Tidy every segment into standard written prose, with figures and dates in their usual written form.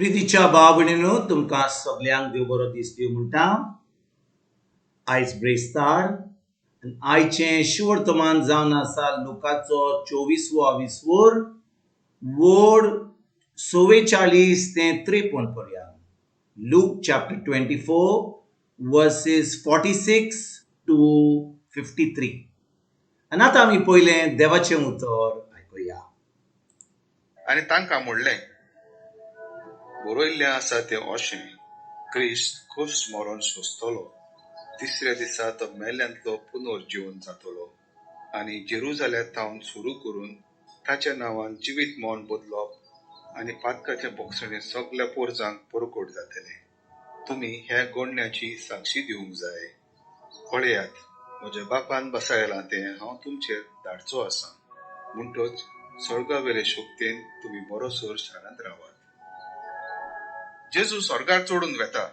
प्रितीच्या भाव भयणीनो, तुमकां सगल्यांक देव बरो दीस दिवं म्हणटा. आयज ब्रेस्तार आनी आयचें शुवर्तमान जावन आसा लुकाचो चोवीसवो विसवोर वोड 44 ते 53 पर्यंत. Luke chapter 24 verses 46 to 53. आनी आतां आमी पयलें देवाचें उतर आयकुया. आनी तांकां म्हणलें, बरयल्लें आसा तें अशें, क्रिस्त कश्ट मरण सोंसतलो, तिसऱ्या दिसा तो मेल्ल्यांतलो पुनर्जीवन जातलो आनी जेरुजाल्या थावन सुरू करून ताच्या नांवान जिवीत मन बदलप आनी पातकाचें भोगसणें सगल्या पोरजांक परकोट जातलें. तुमी ह्या गोडण्याची साक्षी दिवंक जाय. पळयात, म्हज्या बापान बसायलां तें हांव तुमचेर धाडचो आसा. म्हणटच स्वर्गावेले शक्तेन तुमी बरोसर शारांत रावात. जेजू स्वर्गार चडून वेता.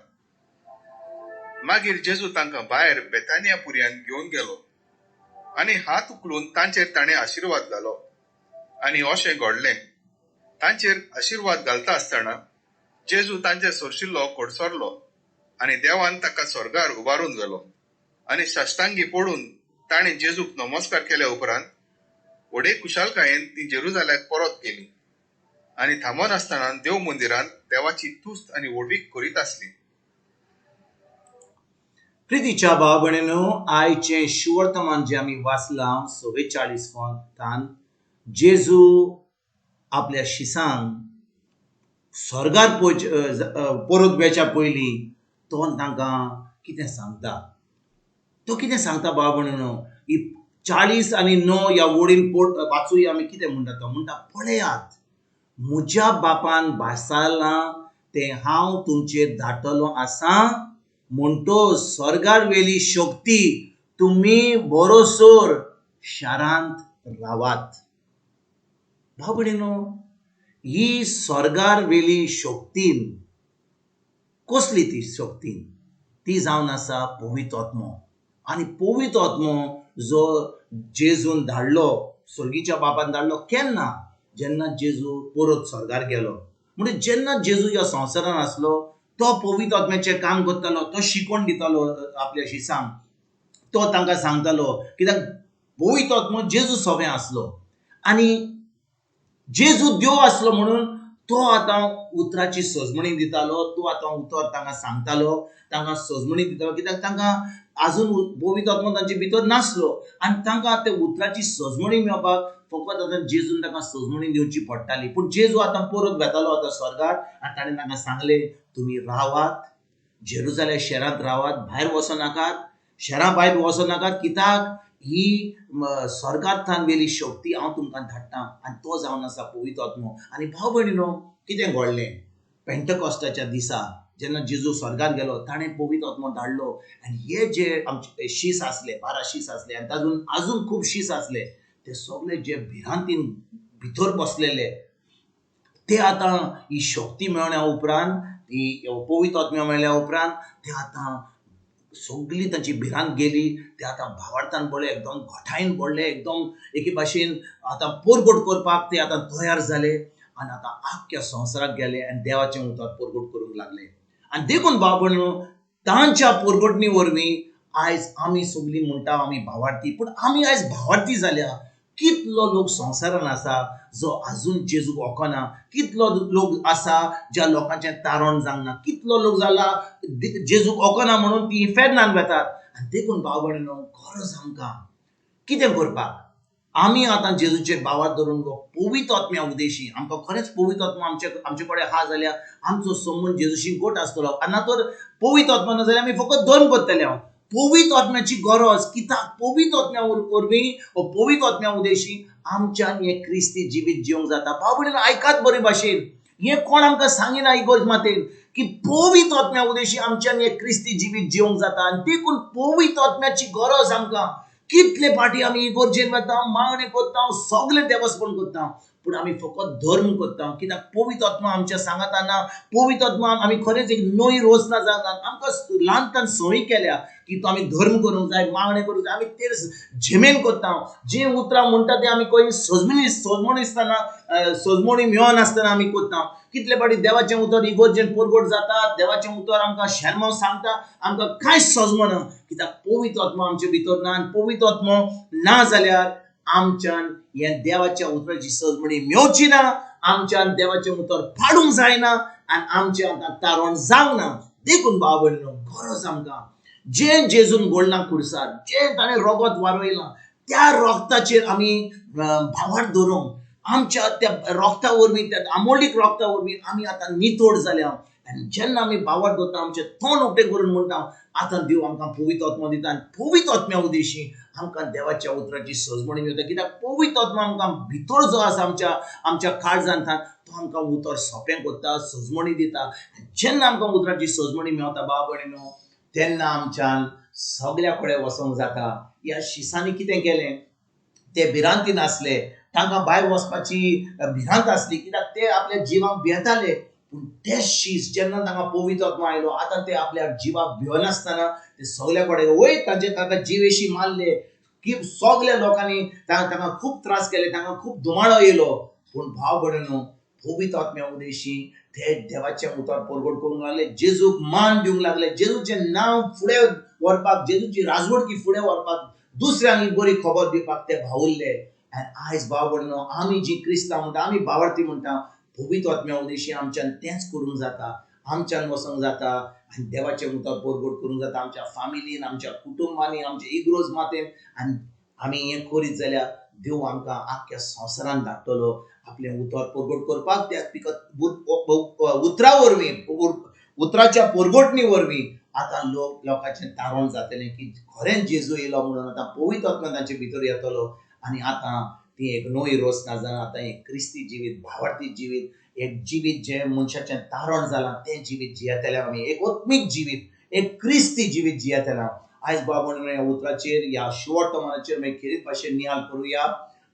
मागीर जेजू तांकां भायर बेतानिया पुरयान घेवन गेलो आनी हात उखलून तांचेर ताणें आशिर्वाद घालो. आनी अशें घडलें, तांचेर आशिर्वाद घालता आसतना जेजू तांचे सरशिल्लो कडसरलो आनी देवान ताका स्वर्गार उबारून व्हेलो. आनी साश्टांगी पडून ताणें जेजूक नमस्कार केल्या उपरांत व्हडे खुशालकायेन ती जेरुजाल्याक परत गेली आनी थांबनासतना देव मंदिरांत देवाची तुस्त आनी व्हडवीक करीत आसली. प्रितीच्या भाव भयणीनो, आयचें शुवर्तमान जें आमी वाचलां 44 फोंतान जेजू आपल्या शिसांक स्वर्गार परत वेच्या पयलीं तो तांकां कितें सांगता. तो कितें सांगता भाव भयणीनो, ही 40 आनी 9 ह्या वडीन वाचुया आमी. कितें म्हणटा तो म्हणटा, पळयात म्हज्या बापान भासालां तें हांव तुमचेर धाडटलो आसा, म्हणटो स्वर्गार वेली शक्ती तुमी बरोसर शारांत रावात. भाव भयणीनो, ही स्वर्गार वेली शक्तीन कसली ती शक्तीन, ती जावन आसा पवित्र आत्मो. आनी पवित्र आत्मो जो जेजून धाडलो, स्वर्गीच्या बापान धाडलो, केन्ना? जेन्ना जेजू परत स्वर्गार गेलो. म्हणजे जेन्ना जेजू ह्या संवसारान आसलो तो पवित्र आत्म्याचें काम करतालो, तो शिकवण दितालो आपल्या शिसांक, तो तांकां सांगतालो, कित्याक पवित्र आत्मो जेजू सोबें आसलो आनी जेजू देव आसलो म्हणून तो आतां उतराची सजमणी दितालो, तो आतां उतर तांकां सांगतालो, तांकां सजमणी दितालो, कित्याक तांकां आजून पवित्र आत्मो तांचे भितर नासलो आनी तांकां ते उतराची सजमणी मेळपाक फकत आतां जेजून तांकां सजमणी दिवची पडटाली. पूण जेजू आतां परत वेतालो आतां स्वर्गार आनी ताणें तांकां सांगलें, तुमी रावात, जेरुजाल्या शहरांत रावात, भायर वचो नाकात, शहरा भायर वचो नाकात, कित्याक ही स्वर्गांतल्यान वेली शक्ती हांव तुमकां धाडटा आनी तो जावन आसा पवित्र आत्मो. आनी भाव भयणीनो, कितें घडलें पेंटकॉस्टाच्या दिसा जेन्ना जेजू स्वर्गार गेलो, ताणें पवित्र आत्मो धाडलो आनी हे जे आमचे शीस आसले, 12 शीस आसले आनी तातूंत आजून खूब शीस आसले, ते सगळे जे भिरांतीन भितर बसलेले ते आतां ही शक्ती मेळ्ळ्या उपरांत, ही पवित्र आत्म्या मेळ्ळ्या उपरांत ते आतां सगळी तांची भिरांत गेली, ते आतां भावार्थान पडले, एकदम घटायेन पडले, एकदम एके भाशेन आतां पोरगोट करपाक ते आतां तयार जाले आनी आतां आख्ख्या संवसाराक गेले आनी देवाचें उतर पोरगोट करूंक लागले. आनी देखून भाव भयणीनो, तांच्या पोरगोटणी वरवीं आयज आमी सगळीं म्हणटा आमी भावार्थी, पूण आमी आयज भावार्थी जाल्या. कितलो लोक संवसारान आसा जो आजून जेजूक वळखना, कितलो लोक आसा ज्या लोकांचें तारण जावंक ना, कितलो लोक जाला जेजूक वळखना म्हणून ती इफेर्नान वेतात. आनी देखून भाव भयणीनो, गरज आमकां कितें करपाक, आमी आतां जेजूचेर भावार्थ धरून पवित्र आत्म्या उदेशी, आमकां खरेंच पवित्र आत्मा आमचे कडेन आहा जाल्यार आमचो संबंद जेजूशी गोट आसतलो, आनी ना तर पवित्र आत्मा ना जाल्यार आमी फकत धर्म करतले. हांव पवित्र आत्म्याची गरज कित्याक, पवित्र आत्म्या वरवीं वो पवित्र आत्म्या उदेशी आमच्यान हें क्रिस्ती जिवीत जिवंक जाता. भाव भयणीनो, आयकात बरे भाशेन, हें कोण आमकां सांगिना इगोर्ज मातेन की पवित्र आत्म्या उदेशी आमच्यान हें क्रिस्ती जिवीत जिवंक जाता. आनी देखून पवित्र आत्म्याची गरज आमकां. कितले फाटी आमी इगोर्जेन वता, मागणें करता, सगळें देवस्पण करता, पूण आमी फकत धर्म करता. कित्याक पवित्र आत्मा आमच्या सांगाता ना. पवित्र आत्मा आमी खरेंच एक नवी रोसना जावना. आमकां ल्हानतान संवय केल्या की तो आमी धर्म करूंक जाय, मागणें करूंक जाय. आमी तेर झेमेन करता. जे उतरां म्हणटा ते आमी खंय सजमणी सजमणी आसतना, सजमणी मेळनासतना आमी करता. कितले फावटी देवाचें उतर इगोर्जेन परगट जाता, देवाचें उतर आमकां शेर्मांव सांगता, आमकां कांयच सजमना. कित्याक पवित्र आत्मा आमचे भितर ना. आनी पवित्र आत्मा ना जाल्यार आमच्यान हें देवाच्या उतराची सजमणी मेवची ना, आमच्यान देवाचें उतर पाडूंक जायना आनी आमचें आतां तारण जावंक ना. देखून भाव भयणीनो, गरज आमकां जें जेजून घडलां खुर्सार, जें ताणें रगत वारयलां त्या रोगताचेर आमी भावार्थ धरूंक, आमच्या त्या रोगता वरवीं, त्या आमोलीक रोगता वरवीं आमी आतां नितळ जाल्या. आनी जेन्ना आमी भावार्थ धरता, आमचें तोंड उक्तें करून म्हणटा, आतां देव आमकां पवित्र आत्मा दिता. आनी पवित्र आत्म्या उदेशी आमकां देवाच्या उतराची सजमणी मेळटा. कित्याक पवित्र आत्मा आमकां भितर जो आसा आमच्या आमच्या काळजांत, तो आमकां उतर सोंपें करता, सजमणी दिता. जेन्ना आमकां उतराची सजमणी मेळटा भाव भयणीनो, तेन्ना आमच्यान सगल्या कडेन वचोंक जाता. ह्या शिसांनी कितें केलें, ते भिरांती नासले, तांकां भायर वचपाची भिरांत आसली कित्याक ते आपल्या जिवाक भियेताले. पूण ते शीस जेन्ना तांकां पवित्र आत्मा आयलो, आतां ते आपल्या जिवाक भियनासतना ते सगल्या कडेन वय. तांचे तांकां जिवेशी मारले की सगल्या लोकांनी तांकां खूब त्रास केले, तांकां खूब धुमाळो येयलो. पूण भाव भयणीनो, पवित्र आत्म्या उदेशी ते देवाचें उतर परगट करूंक लागले, जेजूक मान दिवंक लागले, जेजूचें नांव फुडें व्हरपाक, जेजूची राजवटकी फुडें व्हरपाक, दुसऱ्यांक बरी खबर दिवपाक ते भावुरले. आनी आयज भाव भयणीनो, आमी जी क्रिस्तांव म्हणटा, आमी भावार्थी म्हणटा, पवित्र आत्म्या उदेशी आमच्यान तेंच करूंक जाता, आमच्यान वचोंक जाता आनी देवाचें उतर परगट करूंक जाता आमच्या फामिलीन, आमच्या कुटुंबांनी, आमच्या इग्रोज मातेन. आनी आमी हें करीत जाल्यार देव आमकां आख्ख्या संवसारान धाडटलो आपलें उतर परगट करपाक. त्या पिकत उतरा वरवीं, उतराच्या परगटणी वरवीं आतां लोक लोकांचें तारण जातलें की खरेंच जेजू येयलो म्हणून. आतां पवित्र आत्मा तांचे भितर येतलो आनी आतां ती एक नवी रोसना जावन आतां एक क्रिस्ती जिवीत, भावार्थी जिवीत, एक जिवीत जें मनशाचें तारण जालां तें जिवीत जियेतले आमी, एक आत्मीक जिवीत, एक क्रिस्ती जिवीत जियेतले. आयज बाबा ह्या उतराचेर, ह्या शिवटमानाचेर मागीर खेरीत भाशेन नियाळ करुया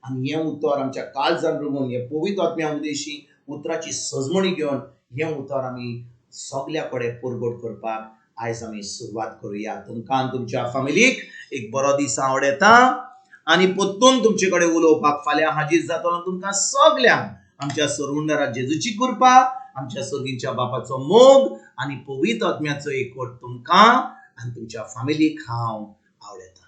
आनी हें उतर आमच्या काळजान रंगोवन, हे पवित्र आत्म्या उदेशी उतराची सजमणी घेवन हें उतर आमी सगल्या कडेन परगट करपाक आयज आमी सुरवात करुया. तुमकां आनी तुमच्या फामिलीक एक बरो दीस आवडटा आनी परतून तुमचे कडेन उलोवपाक फाल्यां हाजीर जातलो. तुमकां सगल्यांक आमच्या सरवंडरा जेजूची कृपा, आमच्या सर्गीच्या बापाचो मोग आनी पवित्र आत्म्याचो एकवट तुमकां आनी तुमच्या फामिलीक हांव आवडटा.